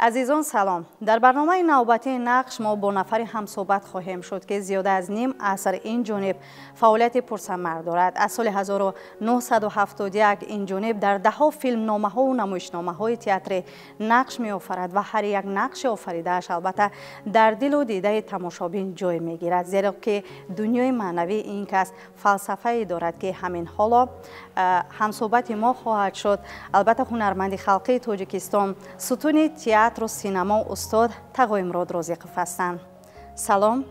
Азизон, салом. Дар барномаи навбатии «Нақш» мо бо нафари ҳамсӯҳбат хоҳем шуд, ки зиёда аз ним аср ин ҷониб фаъолияти пурсамар дорад. Аз соли 1971 ин ҷониб дар даҳҳо филмномаҳову намоишномаҳои театрӣ нақш меофарад ва ҳар як нақши офаридааш, албатта, дар дилу дидаи тамошобин ҷой мегирад, зеро ки дунёи маънавии ин кас фалсафае дорад, ки ҳамин ҳоло ҳамсӯҳбати мо хоҳад шуд. Албатта, ҳунарманди халқии Тоҷикистон, сутуни театру синамо, устод Тағоимурод Розиқов ҳастанд. Салом,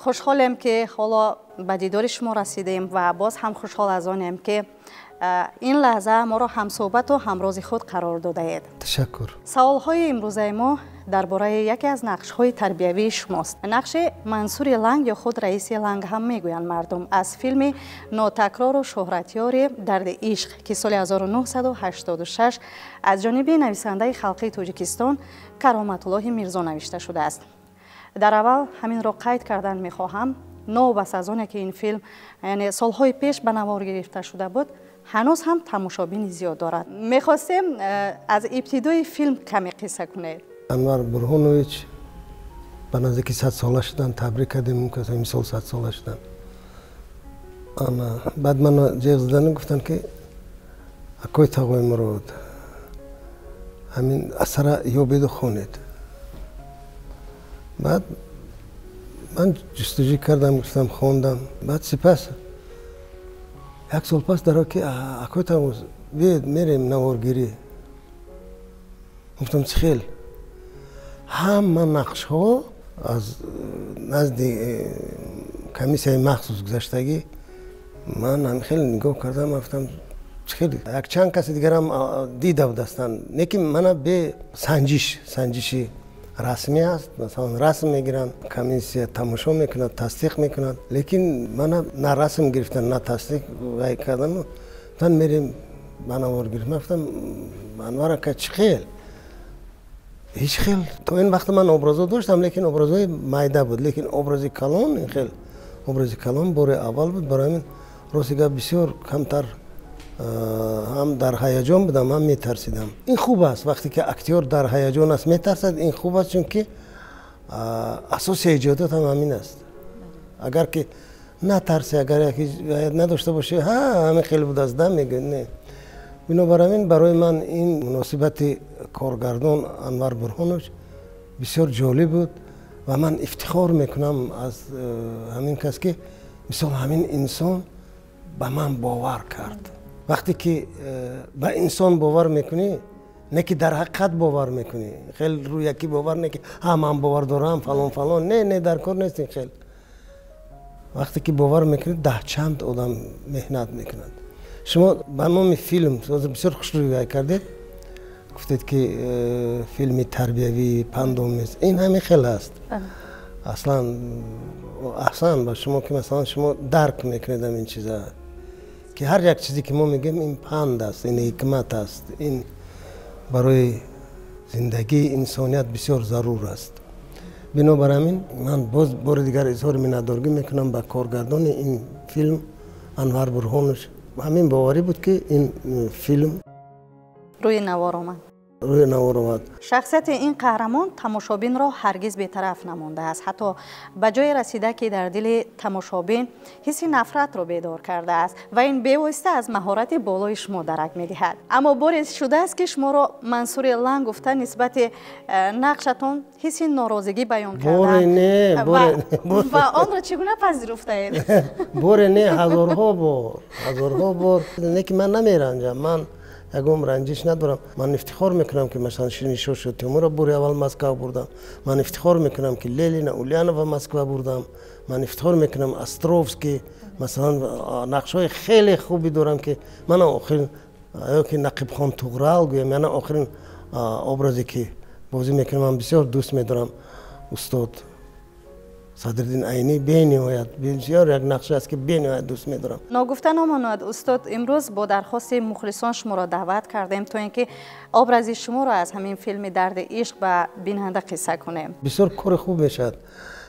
хушҳолем, ки ҳоло ба дидори шумо расидем, ва боз ҳам хушҳол аз онем, ки ин лаҳза моро ҳамсӯҳбату ҳамрози худ қарор додаед. Ташаккур. Саволҳои имрӯзаи мо дар бораи яке аз нақшҳои тарбиявии шумост, нақши Мансури Ланг ё худ раиси Ланг ҳам мегӯянд мардум, аз филми нотакрору шӯҳратёри «Дарди ишқ», ки соли 1986 аз ҷониби нависандаи халқии Тоҷикистон Кароматуллоҳи Мирзо навишта шудааст. Дар аввал ҳаминро қайд кардан мехоҳам: новобаста аз оне ки ин филм, яъне, солҳои пеш ба навор гирифта шуда буд, ҳанӯз ҳам тамошобини зиёд дорад. Мехостем аз ибтидои филм каме қисса кунед. Анвар Бурҳонович ба наздики 100-сола шудан, табрик кардем, имсол 100-сола шудан. Баъд мана ҷеғ задану гуфтанд, ки акои Тағоимурод, ҳамин асара ёбеду хонед. Баъд ман ҷустуҷӯ кардам, гуфтам, хондам. Баъд сипас як сол пас даро ки акои Тағо, биед, мерем наворгирӣ. Гуфтам, чӣ хел? Ҳама нақшҳо аз назди комиссияи махсус гузаштагӣ. Ман ҳамин хеле нигоҳ кардам, гуфтам, чӣ хел? Якчанд каси дигарам дида будастанд, лекин мана бе санҷиш, санҷиши расмӣ аст. Масалан, расм мегиранд, комиссия тамошо мекунад, тасдиқ мекунад, лекин мана на расм гирифтан, на тасдиқ вай кардан. Гуфтан, мерем ба наворгирифт. Ман гуфтам, Анвар ака, чӣ хел? Ҳеҷ хел. То ин вақт ман образҳо доштам, лекин образҳои майда буд, лекин образи калон, ин хел образи калон бори аввал буд. Барои ҳамин, рости гап, бисёр камтар ҳам дар ҳаяҷон будам, ҳам метарсидам. Ин хуб аст, вақте ки актёр дар ҳаяҷон аст, метарсад, ин хуб аст, чунки асоси эҷодиёт ҳам ҳамин аст. Агар ки натарси, агар яке надошта бошӣ, ҳа, ҳамин хеле будааст да, мегӯ не. Бинобар ҳамин барои ман ин муносибати коргардон Анвар Бурҳонович бисёр ҷолиб буд ва ман ифтихор мекунам аз ҳамин кас, ки мисол ҳамин инсон ба ман бовар кард. Вақте ки ба инсон бовар мекунӣ, не ки дар ҳақиқат бовар мекунӣ, хел рӯякӣ бовар не, ки ҳа, ман бовар дорам, фалон фалон, не, не, дар кор нест ин хел. Вақте ки бовар мекунӣ, даҳчанд одам меҳнат мекунад. Шумо ба номи филм бисёр хушрӯй кардед, гуфтед, ки филми тарбиявӣ, пандомез, ин ҳамин хел аст. Аслан аҳсан ба шумо, ки масалан шумо дарк мекунед ҳамин чиза, ки ҳар як чизе ки мо мегӯем, ин панд аст, ин ҳикмат аст, ин барои зиндагии инсоният бисёр зарур аст. Бинобар ҳамин ман боз бори дигар изҳори миннатдоргӣ мекунам ба коргардони ин филм Анвар Бурҳонович. Ҳамин боварӣ буд, ки ин филм рӯи навор омад. Рӯи навор омад. Шахсияти ин қаҳрамон тамошобинро ҳаргиз бетараф намондааст, ҳатто ба ҷое расида, ки дар дили тамошобин ҳисси нафратро бедор кардааст, ва ин бевосита аз маҳорати болои шумо дарак медиҳад. Аммо боре шудааст, ки шуморо Мансури Ланг гуфта, нисбати нақшатон ҳисси норозигӣ баён карданд, ва онро чӣ гуна пазируфтаед? Боре не, ҳазорҳо бор, ҳазорҳо бор. Не ки ман намеранҷам, ман ягон ранҷиш надорам. Ман ифтихор мекунам, ки масалан Шириншоҳ Темурро бори аввал Москва бурдам. Ман ифтихор мекунам, ки Ленина, Ульянова Москва бурдам. Ман ифтихор мекунам, Островский, масалан, нақшҳои хеле хубе дорам, ки мана охирин ё ки Нақибхон Туғрал гӯям, яна охирин образе ки бозӣ мекунам, ман бисёр дӯст медорам устод Садриддин Айнӣ, бениҳоят бисёр як нақша аст, ки бениҳоят дӯст медорам. Ногуфта намонад, устод, имрӯз бо дархости мухлисон шуморо даъват кардем, то ин ки образи шуморо аз ҳамин филми «Дарди ишқ» ба бинанда қисса кунем. Бисёр кори хуб мешавад.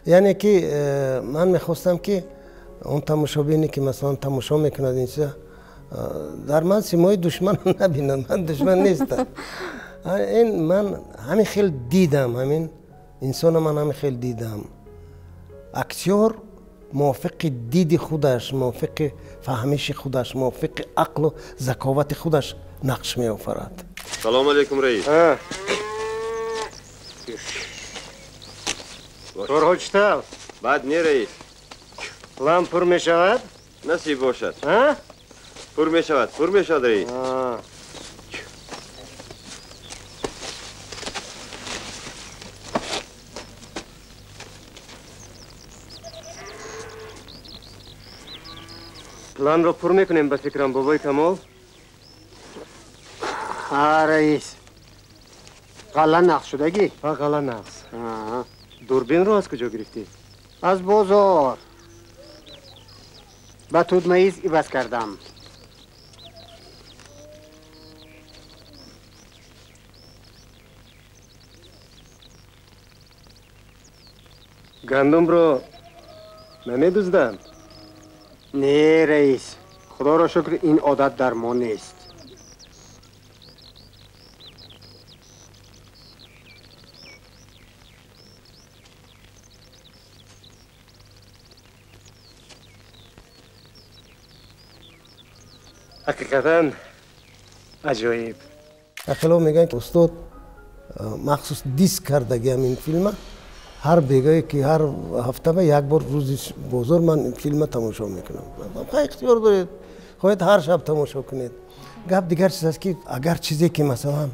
Яъне ки ман мехостам, ки он тамошобине, ки масалан тамошо мекунад ин чиза, дар ман симои душман набинад. Ман душман нестам. Ин ман ҳамин хел дидам, ҳамин инсона ман ҳамин хел дидам. Актёр мувофиқи диди худаш, мувофиқи фаҳмиши худаш, мувофиқи ақлу заковати худаш нақш меофарад. Салом алейкум, раис. Корҳо чӣ тавр? Бад не, раис. План пур мешавад? Насиб бошад. Пур мешавад, пур мешавад, раис. Планро пур мекунем ба фикрам, бобои Камол. Ҳа, раис. Ғалла нақс шудагӣ? Ҳа, ғалла нақс. Дурбинро аз куҷо гирифтӣ? Аз бозор. Ба тудмаиз иваз кардам. Гандумро намедузданд? Не, раис. Худоро шукр, ин одат дар мо нест. Ҳақиқатан аҷоиб. Ахило мегӯянд, устод махсус диск кардагиам ин филма. Ҳар бегое ки ҳар ҳафта ба як бор рӯзи бозор ман ин филма тамошо мекунам. Хай, ихтиёр доред, хоҳед ҳар шаб тамошо кунед. Гап дигар чиз аст, ки агар чизе ки масалан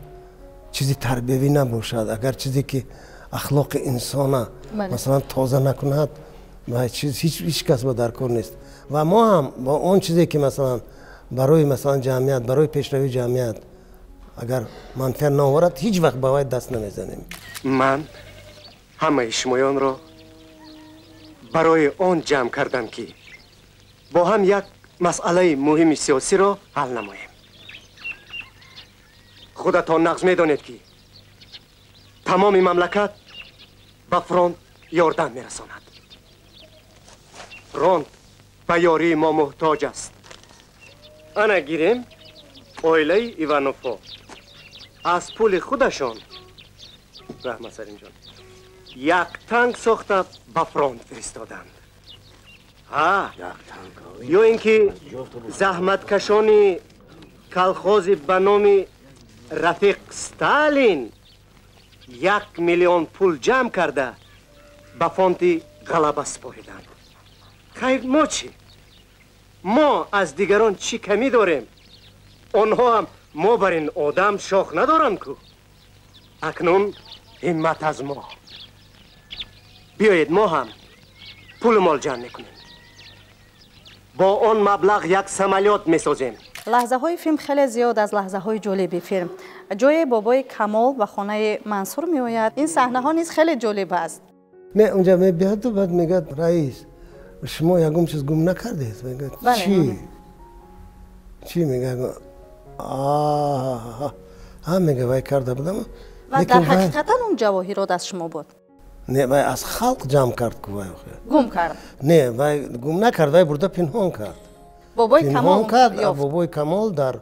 чизи тарбиявӣ набошад, агар чизе ки ахлоқи инсона масалан тоза накунад, ва чиз ҳеҷ кас ба дар кор нест. Ва мо ҳам бо он чизе ки масалан барои масалан ҷамъият, барои пешравии ҷамъият агар манфиат наоварад, ҳеҷ вақт ба вай даст намезанем. Ман ҳамаи шумоёнро барои он ҷамъ кардам, ки бо ҳам як масъалаи муҳими сиёсиро ҳал намоем. Худатон нағз медонед, ки тамоми мамлакат ба фронт ёрдам мерасонад. Фронт ба ёрии мо муҳтоҷ аст. Ана гирем оилаи Ивановҳо аз пули худашон, раҳмат Салимҷон, як танк сохта ба фронт фиристоданд. Ҳа, ё ин ки заҳматкашони колхози ба номи Рафиқ Сталин 1 миллион пул ҷамъ карда ба фонди ғалаба супориданд. Хайр, мо чӣ? Мо аз дигарон чӣ камӣ дорем? Онҳо ҳам мо бар ин одам шох надоранд ку. Акнун ҳиммат аз мо. Биёед мо ҳам пулу мол ҷамъ мекунем. Бо он маблағ як самолёт месозем. Лаҳзаҳои филм хеле зиёд аз лаҳзаҳои ҷолиби филм. Ҷое бобои Камол ба хонаи Мансур меояд. Ин саҳнаҳо низ хеле ҷолиб аст. Не, унҷа мебиёду баъд мегӯяд, раис, шумо ягон чиз гум накардед? Мегӯяд, чӣ? Чӣ? Мегӯяд, ҳа, мегӯяд, вай карда будам. Ва дар ҳақиқатан он ҷавоҳирот аз шумо буд? Не, вай аз халқ ҷамъ кард ку вай. Гум кард? Не, вай гум накард, вай бурда пинҳон кард. Бобои Камол кард. Бобои Камол дар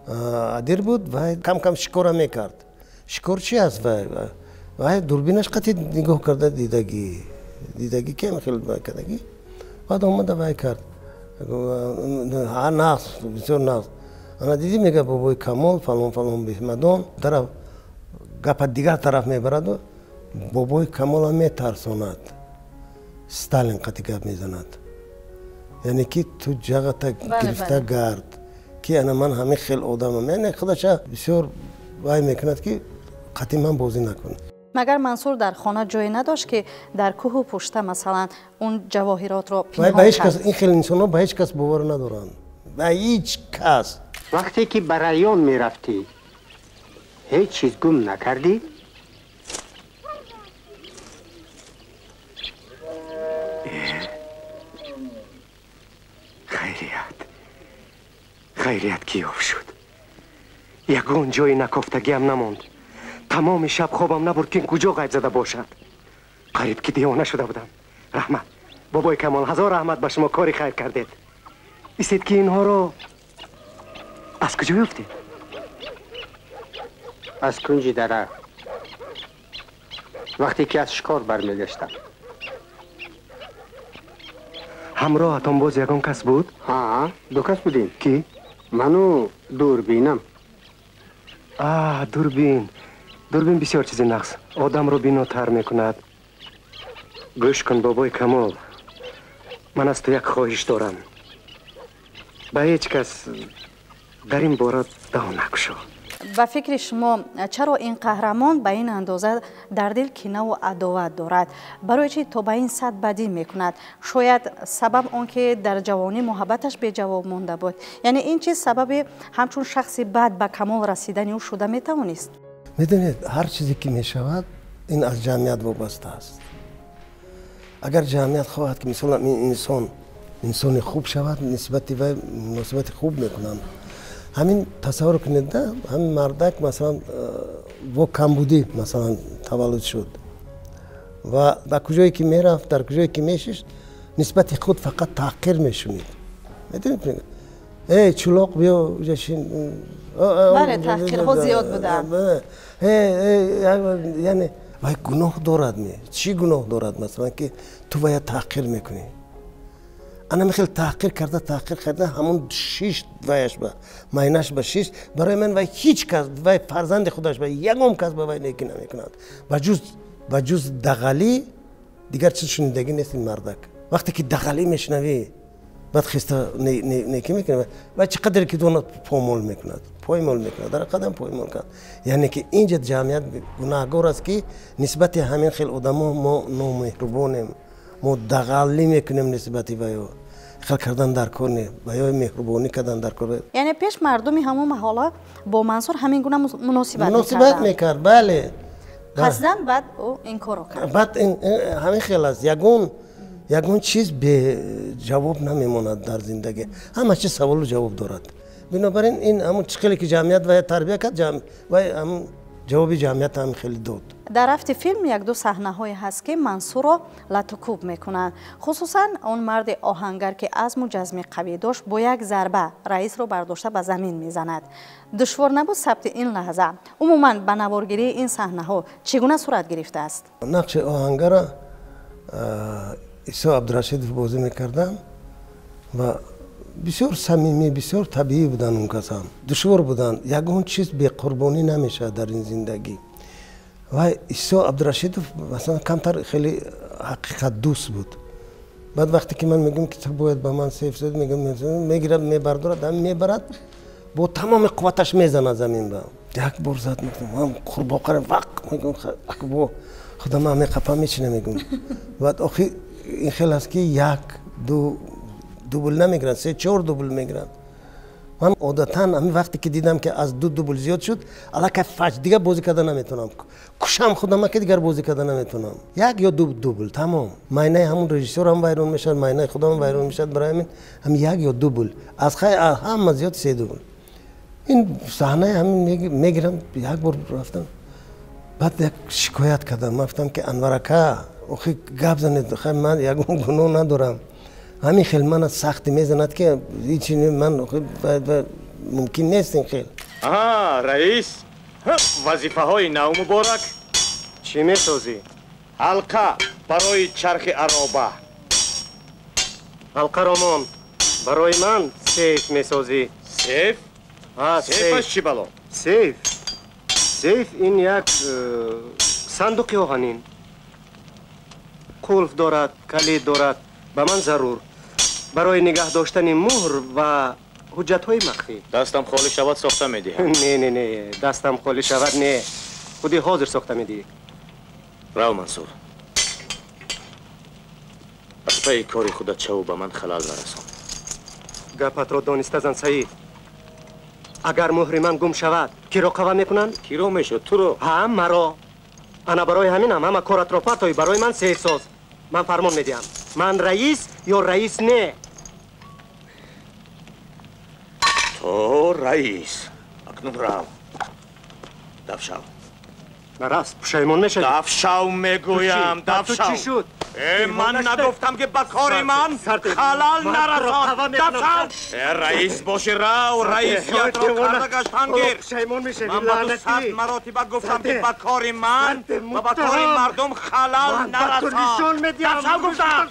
адир буд, вай кам-кам шикора мекард. Шикор чи аст вай? Вай дурбинаш қатъи нигоҳ карда дидагӣ. Дидагӣ кем хел вай кардагӣ. Баъд омада вай кард. Ҳа, нағз, бисёр нағз. Ана дидӣ, мегӯяд, бобои Камол фалон фалон беҳмадон тараф гапа дигар тараф мебараду бобои Камола метарсонад. Сталин қатъи гап мезанад. Яъне ки ту ҷағата гирифта гард, ки ана ман ҳамин хел одамам. Яъне худаша бисёр вай мекунад, ки қатъи ман бозӣ накун. Магар Мансур дар хона ҷое надошт, ки дар кӯҳу пушта масалан он ҷавоҳиротро пинҳон кард? Ин хел инсонҳо ба ҳеҷ кас бовар надоранд. Ба ҳеҷ кас. Вақте ки ба район мерафтӣ, ҳеҷ чиз гум накардӣ? Хайрият, хайрият ки ёфт шуд. Ягон ҷои накофтагиам намонд. Тамоми шаб хобам набурд, ки куҷо ғайб зада бошад. Қариб ки девона шуда будам. Раҳмат, бобои Камол, ҳазор раҳмат, ба шумо кори хайр кардед. Истед, ки инҳоро аз куҷо ёфтед? Аз кунҷи дара, вақте ки аз шикор бармегаштам. Ҳамроҳатон боз ягон кас буд? Ҳа, ду кас будем. Кӣ? Ману дурбинам. А, дурбин. Дурбин бисёр чизи нағз, одамро бинотар мекунад. Гӯш кун, бобои Камол, ман аз ту як хоҳиш дорам. Ба ҳеҷ кас дар ин бора даҳон накушо. Ба фикри шумо, чаро ин қаҳрамон ба ин андоза дар дил кинаву адоват дорад? Барои чӣ то ба ин сад бадӣ мекунад? Шояд сабаб он ки дар ҷавонӣ муҳаббаташ беҷавоб монда буд. Яъне ин чиз сабаби ҳамчун шахси бад ба камол расидани ӯ шуда метавонист? Медонед, ҳар чизе ки мешавад, ин аз ҷамъият вобаста аст. Агар ҷамъият хоҳад, ки мисолан ин инсон инсони хуб шавад, нисбати вай муносибати хуб мекунанд. Ҳамин тасаввур кунед, да, ҳамин мардак, масалан, бо камбудӣ, масалан, таваллуд шуд ва ба куҷое ки мерафт, дар куҷое ки мешишт, нисбати худ фақат таҳқир мешунид. Медонед, эй чулоқ, биё ҷашин. Бале, таҳқирҳо зиёд буданд. Яъне вай гуноҳ дорад ме? Чӣ гуноҳ дорад, масалан, ки ту вая таҳқир мекунӣ? Ана хел таҳқир карда, таҳқир карда, ҳамон шишт ваяш ба майнаш ба шишт. Барои ман вай ҳеҷ кас, вай фарзанди худаш ба ягон кас ба вай некӣ намекунад. Ба ҷуз дағалӣ дигар чиз шунидагӣ нест ин мардак. Вақте ки дағалӣ мешунавӣ, баъд хиста некӣ мекунад ва чӣ қадре ки донад помол мекунад, поймол мекунад, дар қадам поймол кард. Яъне ки инҷа ҷамъият гунаҳгор аст, ки нисбати ҳамин хел одамо мо номеҳрубонем, мо дағалӣ мекунем нисбати ваё. Хел кардан дар кор не, ба ёи меҳрубонӣ кардан дар кор. Яъне пеш мардуми ҳамон маҳалла бо Мансур ҳамин гуна муносибат муносибат мекард, бале. Қасдан баъд ӯ ин корро кард. Баъд ҳамин хел аст. Ягон чиз беҷавоб намемонад дар зиндагӣ, ҳама чиз саволу ҷавоб дорад. Бинобар ин, ин ҳамон чӣ хеле ки ҷамъият вая тарбия кард, вай ҳамон ҷавоби ҷамъият ҳам хеле дод. Дар рафти филм якду саҳнаҳое ҳаст, ки Мансурро латукӯб мекунанд. Хусусан он марди оҳангар, ки азму ҷазми қавӣ дошт, бо як зарба раисро бардошта ба замин мезанад. Душвор набуд сабти ин лаҳза? Умуман, ба наворгирии ин саҳнаҳо чӣ гуна сурат гирифтааст? Нақши оҳангара Исо Абдурашидов бозӣ мекардам ва бисёр самимӣ, бисёр табиӣ буданд он касам. Душвор буданд. Ягон чиз беқурбонӣ намешавад дар ин зиндагӣ. Ва Исо Абдурашидов, масалан, камтар хеле ҳақиқатдӯст буд. Баъд вақте ки ман мегӯям, ки ту бояд ба ман сейф созӣ, мегӯям, мегирад, мебардорад, мебарад, бо тамоми қувваташ мезанад замин ба. Як бор зад, ман қурбоқара вақ мегӯям, бо худам ман меқапам, ҳечи намегӯям. Баъд охи ин хел аст, ки як ду дубл намегиранд, се чор дубл мегиранд. Ман одатан ҳамин вақте ки дидам, ки аз ду дубл зиёд шуд, аллакай фаҷ, дигар бозӣ карда наметавонам, кушам худама, ки дигар бозӣ карда наметавонам. Як ё ду дубл, тамом. Майнаи ҳамун режиссёрам вайрон мешавад, майнаи худам вайрон мешавад. Барои ҳамин ҳам як ё дубл, аз хай ҳама зиёд се дубл. Ин саҳнаи ҳамин мегирам, як бор рафтам, баъд як шикоят кардам. Ман гуфтам, ки Анвар ака, охи гап занед, хай ман ягон гуноҳ надорам, ҳамин хел мана сахти мезанад, ки ҳичи ман мумкин нест ин хел. Аҳа, раис, вазифаҳои нав муборак. Чӣ месозӣ? Ҳалқа барои чархи ароба. Ҳалқаро мон, барои ман сейф месозӣ. Сейф? Сейфаш чӣ бало? Сейф ин як сандуқи оҳанин, қулф дорад, калид дорад. Ба ман зарур барои нигаҳ доштани муҳр ва ҳуҷҷатҳои махфӣ. Дастам холӣ шавад, сохта медиҳам. Не, не, не, дастам холӣ шавад не, худи ҳозир сохта медиҳӣ. Рав, Мансур, аз пайи кори худат шаву ба ман халал нарасон. Гапатро дониста зан, Саид. Агар муҳри ман гум шавад, киро қава мекунанд? Киро мешуд? Туро? Ҳа, маро. Ана барои ҳаминам ҳама коратро партои, барои ман сейф соз. Ман фармон медиҳам. Ман раис ё раис не? То раис. Акнун рав, дафшав. Нараст, пушаймон мешавӣ. Дафшав, мегӯям, дафшав. Чӣ шуд? Ман нагуфтам ки ба кори ман халал нарасон. Дафшав! Раис боши рав, раисиятро карда гаштан гир. Ман ба ту 100 маротиба гуфтам ки ба кори ман ва ба кори мардум халал нарасон. Дафшав гуфтам!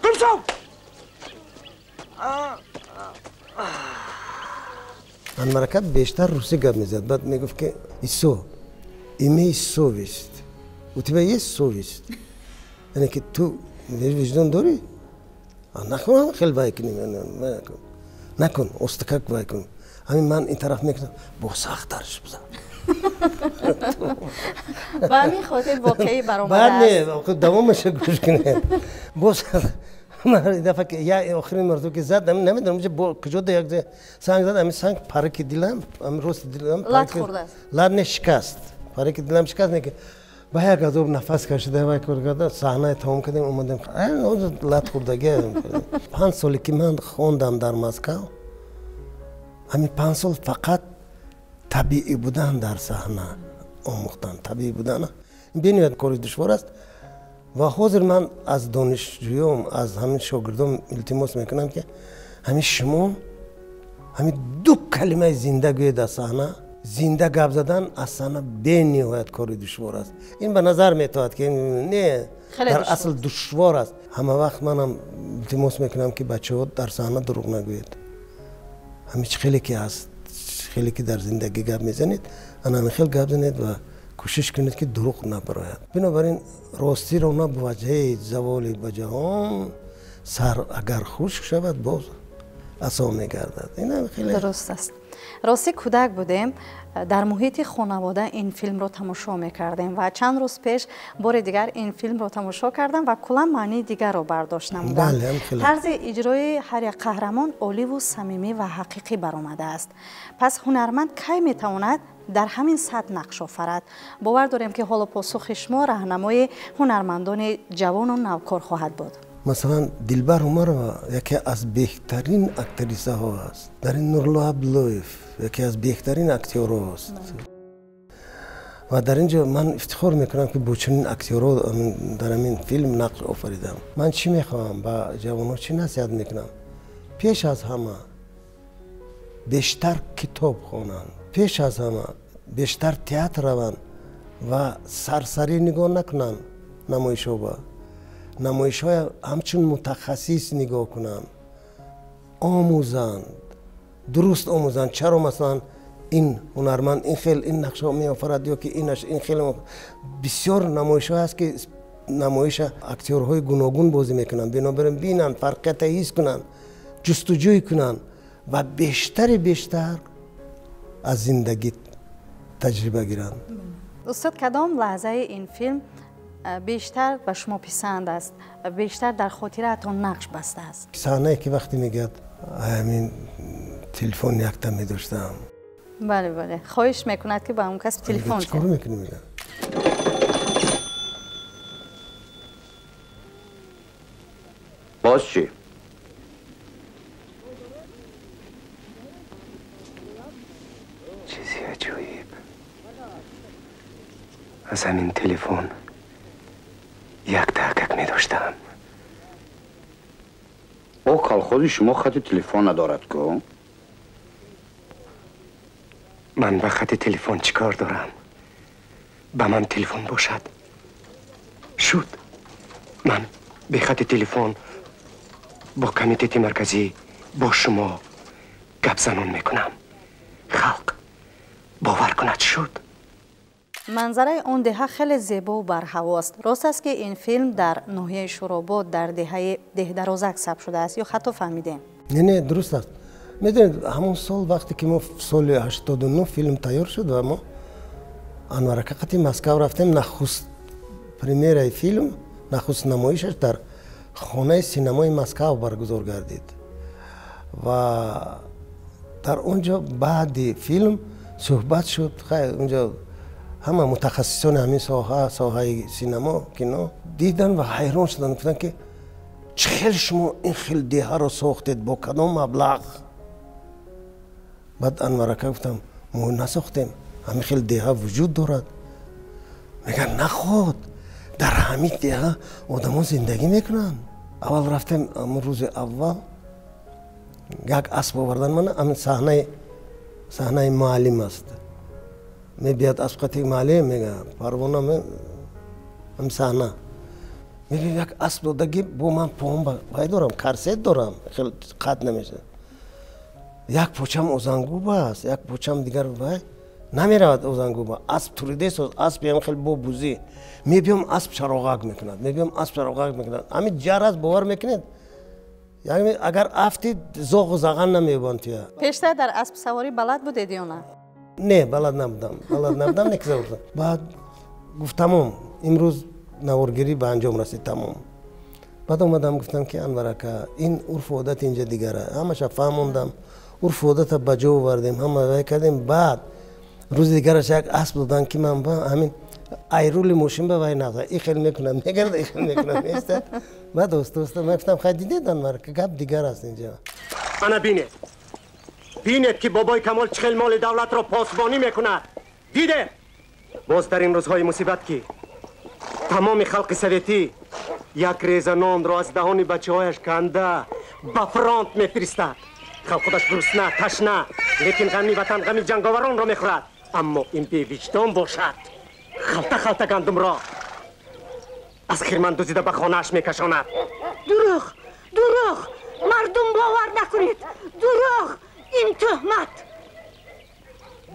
Гум шав! Анварака бештар русӣ гап мезад. Баъд мегуфт ки Исо, имей совесть. У тебя есть совесть? Яъне ки ту виҷдон дорӣ? Накун, хел вай кунӣ, накун, остакак вай кун. Ҳамин ман ин тараф мекунам, бо сахттар бизан. Ба ҳамин хотир воқеӣ баромадааст. Баъд не, давомаша гӯш кунед. Боз ин дафъа ки я охирин маротиба ки зад, намедонам куҷо да як санг зад, ҳамин санг параки дилам, ҳамин рости дилам лат хӯрдааст. Лат не, шикаст. Параки дилам шикаст, не ки ба як азоб нафас кашида вай кор карда, саҳнае тамом кардем, омадем. Лат хӯрдагӣ. 5 соле ки ман хондам дар Москав, ҳамин 5 сол фақат табиӣ будан дар саҳна омӯхтам. Табиӣ будан бениҳоят кори душвор аст. Ва ҳозир ман аз донишҷӯём, аз ҳамин шогирдом илтимос мекунам ки ҳамин шумо ҳамин 2 калимаи зинда гӯед аз саҳна. Зинда гап задан аз саҳна бениҳоят кори душвор аст. Ин ба назар метояд ки не, дар асл душвор аст. Ҳама вақт манам илтимос мекунам ки бачаҳо дар саҳна дурӯғ нагӯед. Ҳамин чӣ хеле ки ҳаст, хеле ки дар зиндагӣ гап мезанед, ана ҳамин хел гап занед ва кӯшиш кунед ки дурӯғ набарояд. Бинобар ин ростиро набувад ҳеҷ заволе ба ҷаҳон, сар агар хушк шавад боз асо мегардад. Ин ҳам хеле дуруст аст. Ростӣ кӯдак будем, дар муҳити хонавода ин филмро тамошо мекардем ва чанд рӯз пеш бори дигар ин филмро тамошо кардам ва куллан маънии дигарро бардошт намудам. Тарзи иҷрои ҳар як қаҳрамон оливу самимӣ ва ҳақиқӣ баромадааст. Пас ҳунарманд кай метавонад дар ҳамин сатҳ нақш офарад? Бовар дорем ки ҳоло посухи шумо раҳнамои ҳунармандони ҷавону навкор хоҳад буд. Масалан, Дилбар Умарова яке аз беҳтарин актрисаҳо аст. Дар ин Нурло Абдуллоев яке аз беҳтарин актёрҳо аст. Ва дар ин ҷо ман ифтихор мекунам ки бо чунин актёрҳо дар ҳамин филм нақш офаридам. Ман чӣ мехоҳам ба ҷавонҳо, чӣ насиҳат мекунам? Пеш аз ҳама бештар китоб хонанд, пеш аз ҳама бештар театр раванд ва сарсарӣ нигоҳ накунанд намоишҳо. Намоишҳоя ҳамчун мутахассис нигоҳ кунанд, омӯзанд, дуруст омӯзанд. Чаро масалан ин ҳунарманд ин хел ин нақшҳо меофарад ё ки инаш ин хел. Бисёр намоишҳо ҳаст ки намоиша актёрҳои гуногун бозӣ мекунанд. Бинобар ин бинанд, фарқията ҳис кунанд, ҷустуҷӯй кунанд ва бештари бештар аз зиндагӣ таҷриба гиранд. Устод, кадом лаҳзаи ин филм бештар ба шумо писанд аст, бештар дар хотираатон нақш бастааст? Саҳнае ки вақте мегӯяд ҳамин телефон якта медоштам. Бале, бале, хоҳиш мекунад ки ба он кас телефон чӣ кор мекунӣ мегӯяд. Боз чӣ? Чизи аҷоиб. Аз ҳамин телефон якта акак медоштам. О, колхози шумо хати телефон надорад ку? Ман ба хати телефон чӣ кор дорам? Ба ман телефон бошад. Шуд. Ман бе хати телефон бо комитети марказӣ бо шумо гапзанон мекунам. Халқ бовар кунад, шуд. Манзараи он деҳа хеле зебову барҳавост. Рост аст ки ин филм дар ноҳияи Шӯробод дар деҳаи Деҳдарозак сабт шудааст ё хато фаҳмидем? Не, не, дуруст аст. Медонед, ҳамон сол вақте ки мо соли 89 филм тайёр шуд ва мо Анварака қати Москав рафтем, нахуст премьераи филм, нахуст намоишаш дар хонаи синамои Москав баргузор гардид. Ва дар он ҷо баъди филм суҳбат шуд. Хайр, он ҷо ҳама мутахассисони ҳамин соҳа, соҳаи синамо, кино дидан ва ҳайрон шуданд, гуфтанд ки чӣ хел шумо ин хел деҳаро сохтед, бо кадом маблағ? Баъд Анварака гуфтам мо насохтем, ҳамин хел деҳа вуҷуд дорад. Мегӯяд наход дар ҳамин деҳа одамо зиндагӣ мекунанд. Аввал рафтем, ҳамун рӯзи аввал як асп овардан мана, ҳамин саҳнаи муаллим аст. Мебияд асп қати муаллим, мегӯяд парвона, ҳамин саҳна. Мебинем як асп додагӣ, бо ман поҳом вай дорам, корсет дорам, хеле қат намешавад. Як почам озангуба аст, як почам дигар вай намеравад озангуба. Асп туридесоз, асп ям хеле бо бузӣ. Мебиём асп чароғак мекунад, мебиём асп чароғак мекунад. Ҳамин ҷар аст, бовар мекунед? Яъне агар афтид, зоғу заған намеёбанд туя. Пештар дар аспсаворӣ балад будед ё на? Не, балад набудам, балад набудам, не ки баъд гуфт тамом, имрӯз наворгирӣ ба анҷом расид, тамом. Баъд омадам гуфтам ки Анвар ака, ин урфу одат инҷа дигара. Ҳамаша фаҳмондам, урфу одата ба ҷо овардем, ҳама вай кардем. Баъд рӯзи дигараш як асп доданд ки ман ба ҳамин айрули мошин ба вай нақл и хел мекунам, мегарда, и хел мекунам, места. Баъд оста оста ман гуфтам хай дидед Анвар ака, гап дигар аст инҷа. Ана бинед, бинед ки бобои Камол чӣ хел моли давлатро посбонӣ мекунад. Дидед? Боз дар ин рӯзҳои мусибат ки тамоми халқи советӣ як реза нонро аз даҳони бачаҳояш канда ба фронт мефиристад. Халқ худаш гурусна, ташна, лекин ғами ватан, ғами ҷанговаронро мехӯрад. Аммо ин бевиҷдон бошад, халта халта гандумро аз хирман дузида ба хонааш мекашонад. Дурӯғ, дурӯғ, мардум бовар накунед, дурӯғ, ин тӯҳмат.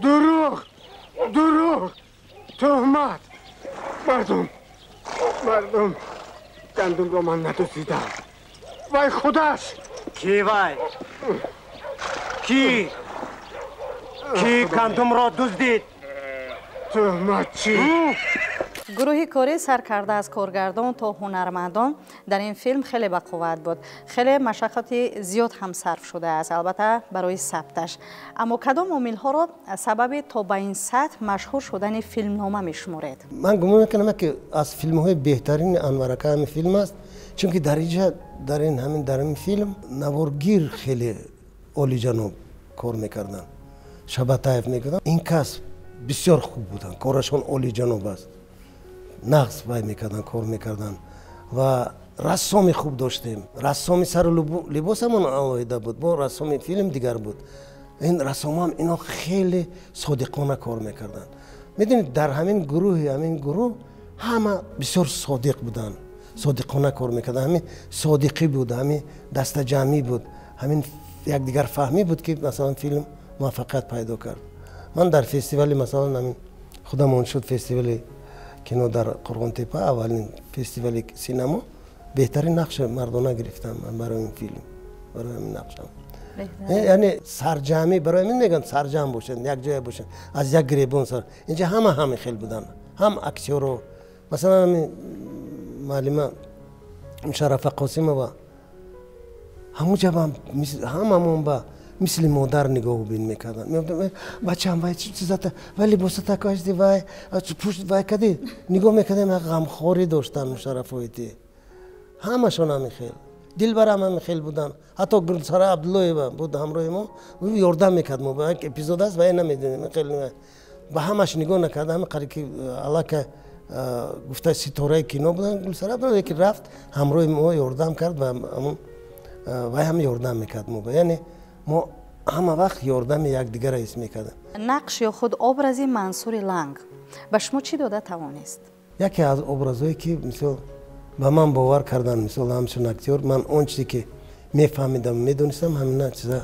Дурӯғ, дурӯғ, тӯҳмат. Мардум, мардум, гандумро ман надуздидам. Вай худаш. Ки вай? Ки? Ки гандумро дуздид? Тӯҳматчӣ. Гурӯҳи корӣ сар карда аз коргардон то ҳунармандон дар ин филм хеле бақувват буд. Хеле машаққати зиёд ҳам сарф шудааст, албатта барои сабташ. Аммо кадом омилҳоро сабаби то ба ин сатҳ машҳур шудани филмнома мешуморед? Ман гумон мекунам ки аз филмҳои беҳтарини Анвар ака ҳамин филм аст, чунки дар инҷа дар ин ҳамин дар ин филм наворгир хеле олиҷаноб кор мекарданд. Шабатаев мегуфтанд, ин кас бисёр хуб буданд, корашон олиҷаноб аст. Нағз вай мекарданд, кор мекарданд ва рассоми хуб доштем. Рассоми сару либосамон алоҳида буд, бо рассоми филм дигар буд. Ин рассомам ино хеле содиқона кор мекарданд. Медонед, дар ҳамин гурӯҳи ҳамин гурӯҳ ҳама бисёр содиқ буданд, содиқона кор мекарданд. Ҳамин содиқӣ буд, ҳамин дастаҷамъӣ буд, ҳамин якдигарфаҳмӣ буд ки масалан филм муваффақият пайдо кард. Ман дар фестивали масалан ҳамин худамон шуд фестивали кино дар Қурғонтепа, аввалин фестивали синамо, беҳтарин нақши мардона гирифтам ман барои ин филм, барои ҳамин нақшам. Яъне сарҷамъӣ, барои ҳамин мегӯянд сарҷамъ бошанд, якҷоя бошанд, аз як гиребон сар. Инҷа ҳама ҳамин хел буданд, ҳам актёро. Масалан ҳамин муаллима Мушаррафа Қосимова ҳамунҷа ҳамамон ба мисли модар нигоҳубин мекарданд. Мегуфтам бачаам вай чизата, вай либосата кашди, вай пушт вай кади. Нигоҳ мекардем, як ғамхорӣ доштанд Мушаррафои ти. Ҳамашон ҳамин хел. Дилбарам ҳамин хел буданд. Ҳатто Гулсара Абдуллоева буд ҳамроҳи мо, ӯ ёрдам мекард мо. Як эпизод аст, вай намедонем, хеле ба ҳамаш нигоҳ накарда, ҳамин қариб ки аллакай гуфта ситораи кино буданд Гулсара Абдуллоева, ки рафт ҳамроҳи мо ёрдам кард ва ҳамон вай ҳам ёрдам мекард мо. Яъне мо ҳама вақт ёрдами якдигарро ҳис мекардем. Нақш ё худ образи Мансури Ланг ба шумо чӣ дода тавонист? Яке аз образҳое ки мисол ба ман бовар карданд, мисол ҳамчун актёр, ман он чизе ки мефаҳмидам, медонистам, ҳамина чиза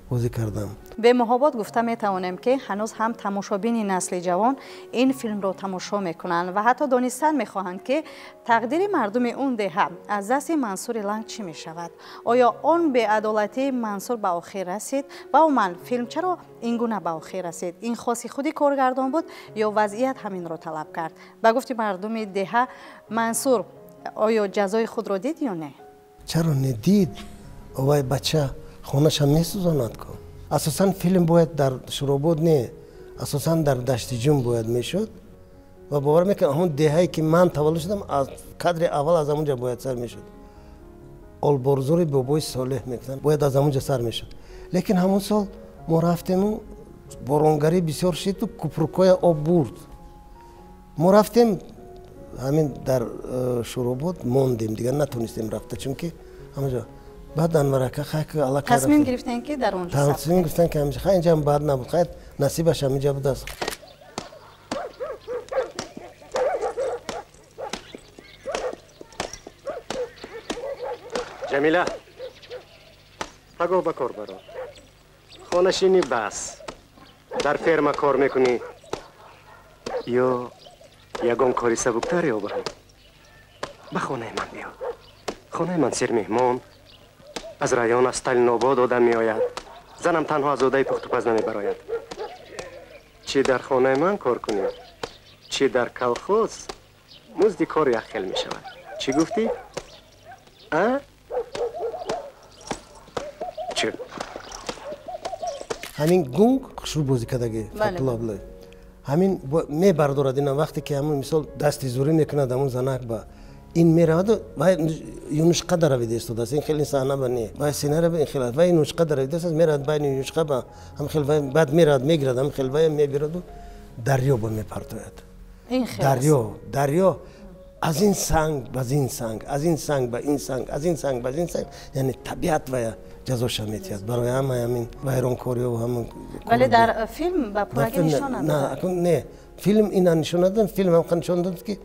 бозӣ кардам. Бемуҳобот гуфта метавонем ки ҳанӯз ҳам тамошобини насли ҷавон ин филмро тамошо мекунанд ва ҳатто донистан мехоҳанд ки тақдири мардуми он деҳа аз дасти Мансури Ланг чӣ мешавад. Оё он беадолатии Мансур ба охир расид ва умуман филм чаро ин гуна ба охир расид? Ин хоси худи коргардон буд ё вазъият ҳаминро талаб кард? Ба гуфти мардуми деҳа, Мансур оё ҷазои худро дид ё не? Чаро не дид? Овай бача хонаша месӯзонад ку. Асосан филм бояд дар Шуробод не, асосан дар Даштиҷум бояд мешуд ва бовар мекунам ҳамон деҳае ки ман таваллуд шудам, аз кадри аввал аз ҳамон ҷо бояд сар мешуд. Олборзори бобои Солеҳ мегуфтанд, бояд аз ҳамон ҷо сар мешуд. Лекин ҳамон сол мо рафтему боронгарӣ бисёр шиду купрукоя об бурд. Мо рафтем, Ҳамин дар Шӯробод мондем, дигар натонистем рафта, чунки ҳамаҷо. Баъд Анвар ака хай аллакай тасмим гирифтем ки дар онҷо тасмим гирифтем ки ҳаминҷо хай инҷа баъд набуд, хай насибаш ҳаминҷа будааст. Ҷамила, пагоҳ ба кор баро. Хонашинӣ бас. Дар ферма кор мекунӣ ё ягон кори сабуктар ёбам. Ба хонаи ман биё. Хонаи ман сермеҳмон. Аз район аз Сталинобод одам меояд. Занам танҳо аз одаи пухтупаз намебарояд. Чӣ дар хонаи ман кор кунӣ, чӣ дар колхоз, музди кор як хел мешавад. Чӣ гуфтӣ? А? Чӣ? Ҳамин гунг хушрӯ бозӣ кардаги Фатулло Абдуллоев. Ҳамин мебардорад ина вақте ки ҳамун мисол дасти зӯрӣ мекунад ҳамун занак ба ин меравад вай юнушқа даравида истодааст. Ин хеле саҳна ба не, вай сценарий ба ин хел аст. Вай юнушқа даравида истодааст, меравад байни юнушқа ба ҳам хел, вай баъд меравад мегирад ҳам хел, вай мебираду дарё ба мепартояд. Дарё аз ин санг ба ин санг, аз ин санг ба ин санг, аз ин санг ба ин санг, яъне табиат вая ҷазоша метиҳад барои ҳамаи ҳамин вайронкориҳо ва ҳамин. Вале дар филм ба пуррагӣ нишон надоданд. Не, филм ина нишон надоданд, филм ҳам нишон дод ки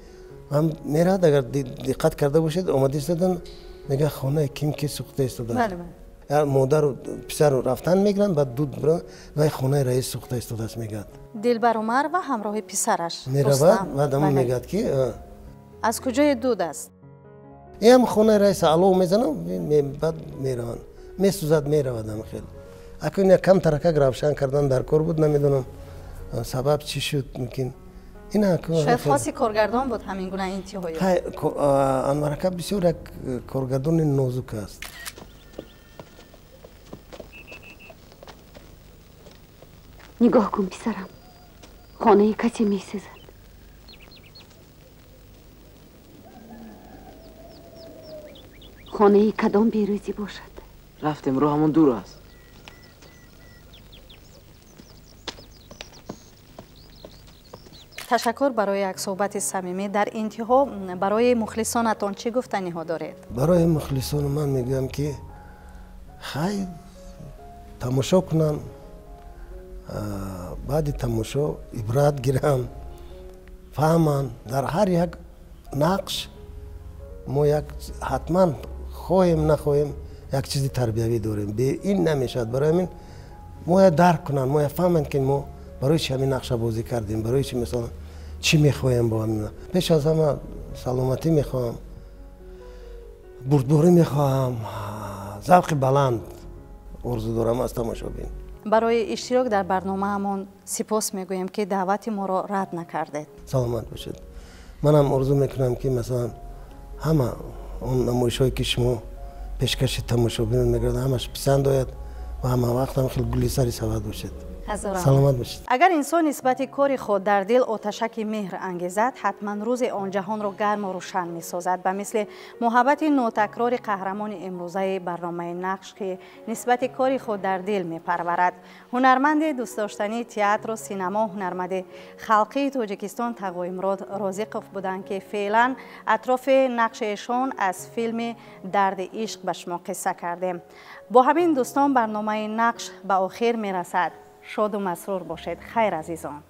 ҳам меравад, агар диққат карда бошед, омада истодан, мегӯяд хонаи ким ки сӯхта истодааст. Модару писару рафтан мегиранд, баъд дуд вай хонаи раис сӯхта истодааст мегӯяд. Дилбар Умар ва ҳамроҳи писараш меравад, баъд ҳамон мегӯяд ки аз куҷое дуд аст? Ин хонаи раис алов мезанам, баъд мераванд. Месӯзад, меравад ҳам хел. Акун як кам таракак равшан кардан дар кор буд, намедонам сабаб чӣ шуд, мумкин. Шояд хоси коргардон буд ҳамин гуна интиҳоё. Хай, Анвар ака бисёр як коргардони нозук аст. Нигоҳ кун писарам, хонаи касе месӯзад. Хонаи кадом берӯзӣ бошад? Рафтем, роҳамон дур аст. Ташаккур барои як суҳбати самимӣ. Дар интиҳо барои мухлисонатон чӣ гуфтаниҳо доред? Барои мухлисон ман мегӯям ки хай тамошо кунанд, баъди тамошо ибрат гиранд, фаҳманд. Дар ҳар як нақш мо як ҳатман хоҳем нахоҳем як чизи тарбиявӣ дорем. Бе ин намешавад. Барои ҳамин моя дарк кунанд, моя фаҳманд ки мо барои чи ҳамин нақша бозӣ кардем, барои чи масалан чӣ мехоҳем бо ҳамин. Пеш аз ҳама саломатӣ мехоҳам, бурдборӣ мехоҳам, завқи баланд орзу дорам аз тамошобин. Барои иштирок дар барномаамон сипос мегӯем ки даъвати моро рад накардед. Саломат бошед. Манам орзу мекунам ки масалан ҳама он намоишҳое ки шумо пешкаши тамошобинон мекардед ҳамаш писанд ояд ва ҳама вақт ҳам хеле гули сари савад бошед. Саломат бошед. Агар инсон нисбати кори худ дар дил оташаки меҳр ангезад, ҳатман рӯзе он ҷаҳонро гарму рӯшан месозад. Ба мисли муҳаббати нотакрори қаҳрамони имрӯзаи барномаи нақш ки нисбати кори худ дар дил мепарварад. Ҳунарманди дӯстдоштании театру синамо, ҳунарманди халқии Тоҷикистон Тағоимурод Розиқов буданд ки феълан атрофи нақши эшон аз филми Дарди ишқ ба шумо қисса кардем. Бо ҳамин дӯстон барномаи нақш ба охир мерасад. Шоду масрур бошед. Хайр азизон.